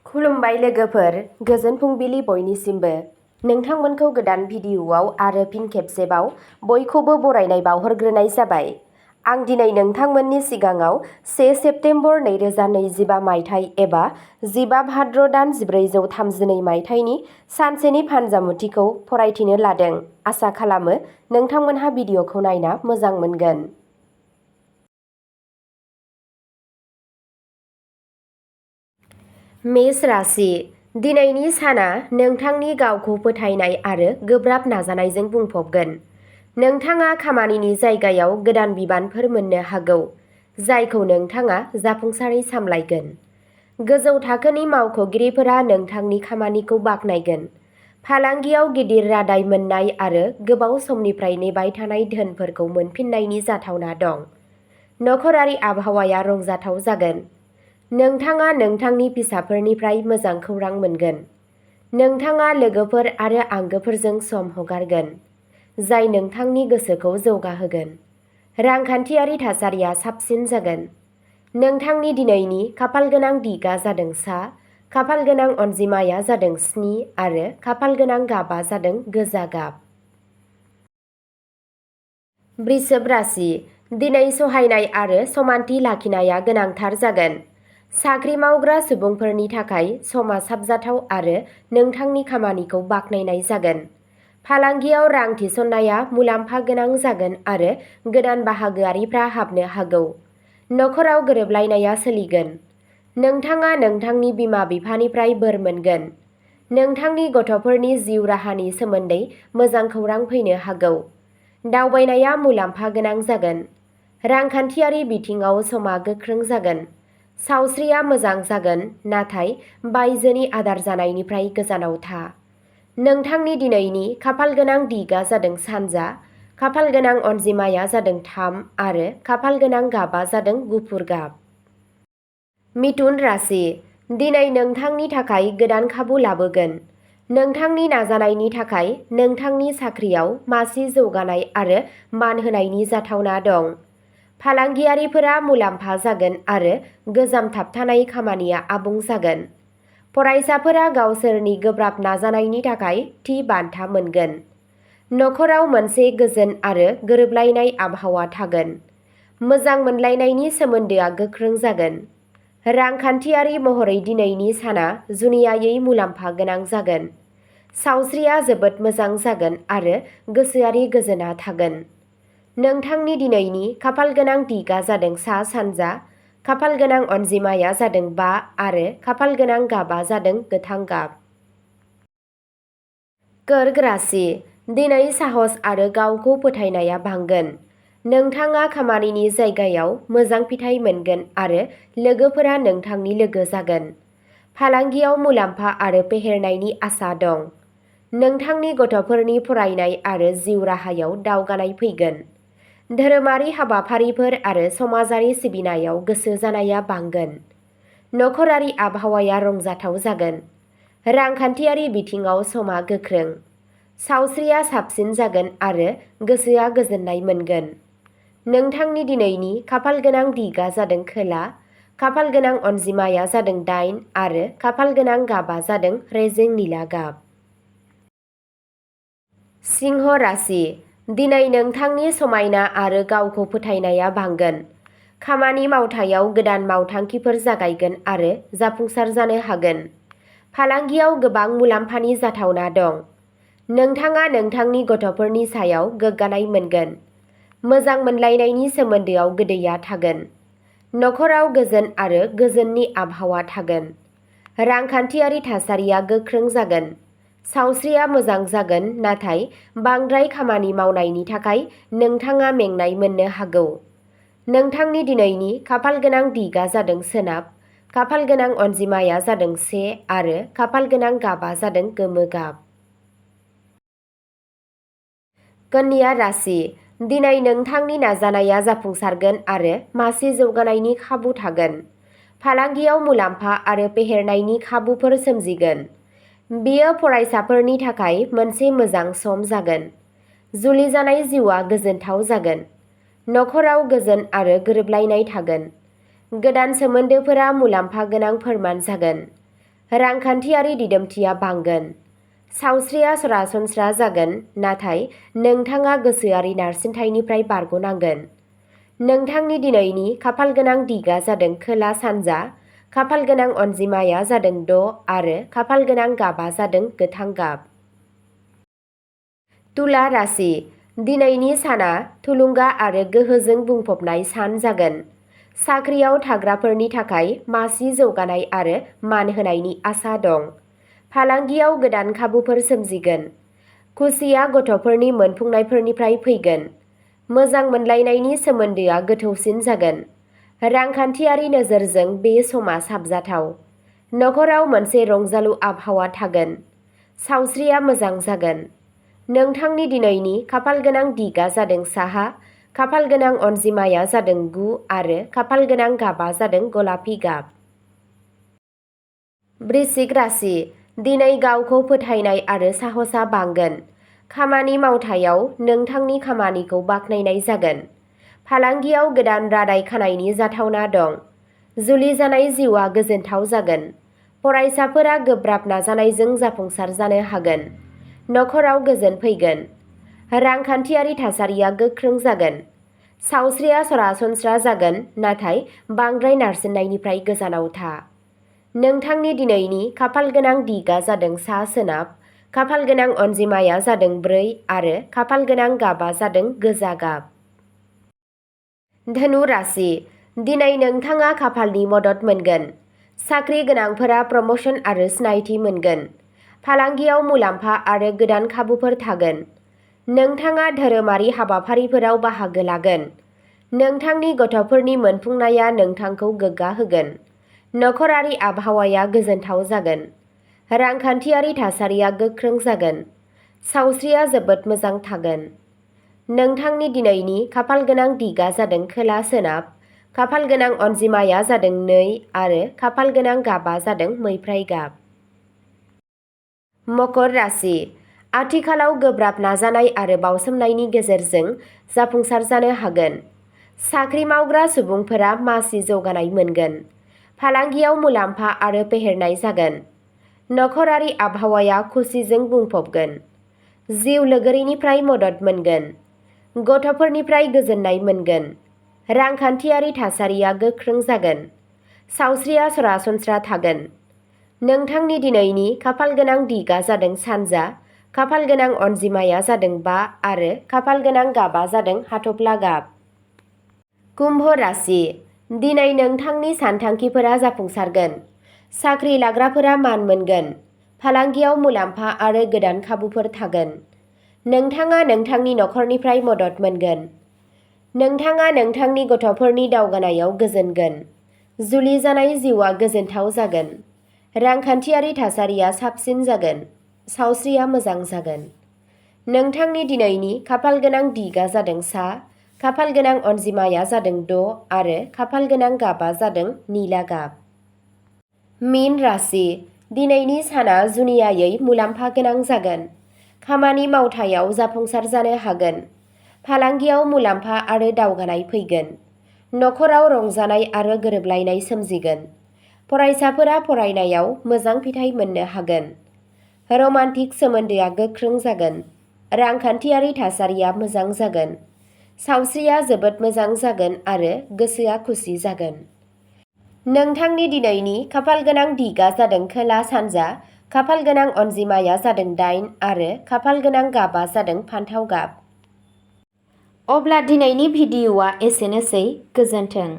खुलुमबाय लोगोफोर, गोजोन फुंबिलि बयनिसिमबो। नोंथांमोनखौ गोदान भिडिअ'आव आरो फिन खेबसेबाव बयखौबो बरायनाय बावहरग्रोनाय जाबाय। आं दिनै नोंथांमोननि सिगाङाव 1 सेप्तेम्बर 2025 मायथाइ एबा 15 भाद्र दान 1432 मायथाइनि सानसेनि फानजामुथिखौ फरायथिनो लादों। आसा खालामो नोंथांमोनहा भिडिअ'खौ नायना मोजां मोनगोन। मेष राशि। दिनैनि साना नोंथांनि गावखौ फोथायनाय आरो गोब्राब नाजानायजों बुंफबगोन। नोंथाङा खामानिनि जायगायाव गोदान बिबानफोर मोननो हागौ, जायखौ नोंथाङा जाफुंसारै सामलायगोन। गोजौ थाखोनि मावख'गिरिफोरा नोंथांनि खामानिखौ बाख्नायगोन। फालांगियाव गिदिर रादाय मोननाय आरो गोबाव समनिफ्राय नेबाय थानाय धोनफोरखौ मोनफिन्नायनि जाथावना दं। नखरारि आबहावाया रंजाथाव जागोन। नोंथाङा नोंथांनि फिसाफोरनिफ्राय मोजां खौरां मोनगोन। नोंथाङा लोगोफोर आरो आंगोफोरजों सम हगारगोन, जाय नोंथांनि गोसोखौ जौगाहोगोन। रांखान्थियारि थासारिया साबसिन जागोन। नोंथांनि दिनैनि खाफालगोनां दिगआ जादों सा, खाफालगोनां अनजिमाया जादों 7 आरो खाफालगोनां गाबआ जादों गोजा गाब। वृषभ राशि। दिनै सहायनाय आरो समानथि लाखिनाया गोनांथार जागोन। साख्रि मावग्रा सुबुंफोरनि थाखाय समा साबजाथाव आरो नोंथांनि खामानिखौ बाख्नायनाय जागोन। फालांगियाव रां थिसननाया मुलाम्फा गोनां जागोन आरो गोदान बाहागोआरिफ्रा हाबनो हागौ। नखराव गोरोबलायनाया सोलिगोन। नोंथाङा नोंथांनि बिमा-बिफानिफ्राय बोर मोनगोन। नोंथांनि गथ'फोरनि जिउ राहानि सोमोन्दै मोजां खौरां फैनो हागौ। दावबायनाया मुलाम्फा गोनां जागोन। रांखान्थियारि बिथिङाव समा गोख्रों जागोन। सावस्रिया मोजां जागोन, नाथाय बायजोनि आदार जानायनिफ्राय गोजानाव था। नोंथांनि दिनैनि खाफालगोनां दिगआ जादों सानजा, खाफालगोनां अनजिमाया जादों 3 आरो खाफालगोनां गाबआ जादों गुफुर गाब। मिथुन राशि। दिनै नोंथांनि थाखाय गोदान खाबु लाबोगोन। नोंथांनि नाजानायनि थाखाय नोंथांनि साख्रियाव मासि जौगानाय आरो मान होनायनि जाथावना दं। फालांगियारिफोरा मुलाम्फा जागोन आरो गोजाम थाबथानाय खामानिया आबुं जागोन। फरायसाफोरा गावसोरनि गोब्राब नाजानायनि थाखाय थि बान्था मोनगोन। नखराव मोनसे गोजोन आरो गोरोबलायनाय आबहावा थागोन। मोजां मोनलायनायनि सोमोन्दोआ गोख्रों जागोन। रांखान्थियारि महरै दिनैनि साना जुनियायै मुलाम्फा गोनां जागोन। सावस्रिया जोबोद मोजां जागोन आरो गोसोआरि गोजोनआ थागोन। नोंथांनि दिनैनि खाफालगोनां दिगआ जादों सा-सानजा, खाफालगोनां अनजिमाया जादों 5 आरो खाफालगोनां गाबआ जादों गोथां गाब। कर्क राशि। दिनै साहस आरो गावखौ फोथायनाया बांगोन। नोंथाङा खामानिनि जायगायाव मोजां फिथाय मोनगोन आरो लोगोफोरा नोंथांनि लोगो जागोन। फालांगियाव मुलाम्फा आरो फेहेरनायनि आसा दं। नोंथांनि गथ'फोरनि फरायनाय आरो जिउ राहायाव दावगानाय फैगोन। धोरोमारि हाबाफारिफोर आरो समाजारि सिबिनायाव गोसो जानाया बांगोन। नखरारि आबहावाया रंजाथाव जागोन। रांखान्थियारि बिथिङाव समा गोख्रों। सावस्रिया साबसिन जागोन आरो गोसोआ गोजोननाय मोनगोन। नोंथांनि दिनैनि खाफालगोनां दिगआ जादों खोला, खाफालगोनां अनजिमाया जादों 8 आरो खाफालगोनां गाबआ जादों रेजें निला गाब। सिंह राशि। दिनै नोंथांनि समायना आरो गावखौ फोथायनाया बांगोन। खामानि मावथायाव गोदान मावथांखिफोर जागायगोन आरो जाफुंसार जानो हागोन। फालांगियाव गोबां मुलाम्फानि जाथावना दं। नोंथाङा नोंथांनि गथ'फोरनि सायाव गोग्गानाय मोनगोन। मोजां मोनलायनायनि सोमोन्दोआव गोदैया थागोन। नखराव गोजोन आरो गोजोननि आबहावा थागोन। रांखान्थियारि थासारिया गोख्रों जागोन। सावस्रिया मोजां जागोन, नाथाय बांद्राय खामानि मावनायनि थाखाय नोंथाङा मेंनाय मोननो हागौ। नोंथांनि दिनैनि खाफालगोनां दिगआ जादों सोनाब, खाफालगोनां अनजिमाया जादों 1 आरो खाफालगोनां गाबआ जादों गोमो गाब। कन्या राशि। दिनै नोंथांनि नाजानाया जाफुंसारगोन आरो मासि जौगानायनि खाबु थागोन। फालांगियाव मुलाम्फा आरो फेहेरनायनि खाबुफोर सोमजिगोन। बेयो फरायसाफोरनि थाखाय मोनसे मोजां सम जागोन। जुलि जानाय जिउआ गोजोनथाव जागोन। नखराव गोजोन आरो गोरोबलायनाय थागोन। गोदान सोमोन्दोफोरा मुलाम्फा गोनां फोरमान जागोन। रांखान्थियारि दिदोमथिया बांगोन। सावस्रिया सरासनस्रा जागोन, नाथाय नोंथाङा गोसोआरि नारसिनथायनिफ्राय बारग'नांगोन। नोंथांनि दिनैनि खाफालगोनां दिगा जादों खोला सानजा, खाफालगोनां अनजिमाया जादों 6 आरो खाफालगोनां गाबा जादों गोथां गाब। तुला राशि। दिनैनि साना थुलुंगा आरो गोहोजों बुंफबनाय सान जागोन। साख्रियाव थाग्राफोरनि थाखाय मासि जौगानाय आरो मान होनायनि आसा दं। फालांगियाव गोदान खाबुफोर सोमजिगोन। खुसिया गथ'फोरनि मोनफुंनायफोरनिफ्राय फैगोन। मोजां मोनलायनायनि सोमोन्दोआ गोथौसिन जागोन। रांखान्थियारि नोजोरजों बे समा साबजाथाव। नखराव मोनसे रंजालु आबहावा थागोन। सावस्रिया मोजां जागोन। नोंथांनि दिनैनि खाफालगोनां दिगा जादों साहा, खाफालगोनां अनजिमाया जादों 9 आरो खाफालगोनां गाबा जादों गलापि गाब। वृश्चिक राशि। दिनै गावखौ फोथायनाय आरो साहसआ बांगोन। खामानि मावथायाव नोंथांनि खामानिखौ बाख्नायनाय जागोन। फालांगियाव गोदान रादाय खानायनि जाथावना दं। जुलि जानाय जिउआ गोजोनथाव जागोन। फरायसाफोरा गोब्राब नाजानायजों जाफुंसार जानो हागोन। नखराव गोजोन फैगोन। रांखान्थियारि थासारिया गोख्रों जागोन। सावस्रिया सरासनस्रा जागोन, नाथाय बांद्राय नारसिननायनिफ्राय गोजानाव था। नोंथांनि दिनैनि खाफालगोनां दिगा जादों सा सोनाब, खाफालगोनां अनजिमाया जादों 4 आरो खाफालगोनां गाबा जादों गोजा गाब। धनु राशि। दिनै नोंथाङा खाफालनि मदद मोनगोन। साख्रि गोनांफोरा प्रम'सन आरो सिनायथि मोनगोन। फालांगियाव मुलाम्फा आरो गोदान खाबुफोर थागोन। नोंथाङा धोरोमारि हाबाफारिफोराव बाहागो लागोन। नोंथांनि गथ'फोरनि मोनफुंनाया नोंथांखौ गोग्गा होगोन। नखरारि आबहावाया गोजोनथाव जागोन। रांखान्थियारि थासारिया गोख्रों जागोन। सावस्रिया जोबोद मोजां थागोन। नोंथांनि दिनैनि खाफालगोनां दिगा जादों खोला सोनाब, खाफालगोनां अनजिमाया जादों 2 आरो खाफालगोनां गाबा जादों मैफ्राय गाब। मकर राशि। आथिखालाव गोब्राब नाजानाय आरो बावसोमनायनि गेजेरजों जाफुंसार जानो हागोन। साख्रि मावग्रा सुबुंफोरा मासि जौगानाय मोनगोन। फालांगियाव मुलाम्फा आरो फेहेरनाय जागोन। नखरारि आबहावाया खुसिजों बुंफबगोन। जिउ लोगोरिनिफ्राय मदद मोनगोन। गथ'फोरनिफ्राय गोजोननाय मोनगोन। रांखान्थियारि थासारिया गोख्रों जागोन। सावस्रिया सरासनस्रा थागोन। नोंथांनि दिनैनि खाफालगोनां दिगा जादों सानजा, खाफालगोनां अनजिमाया जादों 5 आरो खाफालगोनां गाबा जादों हाथफ्ला गाब। कुम्भ राशि। दिनै नोंथांनि सानथांखिफोरा जाफुंसारगोन। साख्रि लाग्राफोरा मान मोनगोन। फालांगियाव मुलाम्फा आरो गोदान खाबुफोर थागोन। नोंथाङा नोंथांनि नखरनिफ्राय मदद मोनगोन। नोंथाङा नोंथांनि गथ'फोरनि दावगानायाव गोजोनगोन। जुलि जानाय जिउआ गोजोनथाव जागोन। रांखान्थियारि थासारिया साबसिन जागोन। सावस्रिया मोजां जागोन। नोंथांनि दिनैनि खाफालगोनां दिगा जादों सा, खाफालगोनां अनजिमाया जादों 6 आरो खाफालगोनां गाबा जादों निला गाब। मीन राशि। दिनैनि साना जुनियायै मुलाम्फा गोनां जागोन। खामानि मावथायाव जाफुंसार जानो हागोन। फालांगियाव मुलाम्फा आरो दावगानाय फैगोन। नखराव रंजानाय आरो गोरोबलायनाय सोमजिगोन। फरायसाफोरा फरायनायाव मोजां फिथाय मोननो हागोन। रमान्टिक सोमोन्दोआ गोख्रों जागोन। रांखान्थियारि थासारिया मोजां जागोन। सावस्रिया जोबोद मोजां जागोन आरो गोसोआ खुसि जागोन। नोंथांनि दिनैनि खाफालगोनां दिगा जादों खोला सानजा, खाफालगोनां अनजिमाया जादों 8 आरो खाफालगोनां गाबा जादों फान्थाव गाब। अब्ला दिनैनि भिडिअ'आ एसेनोसै। गोजोन्थों।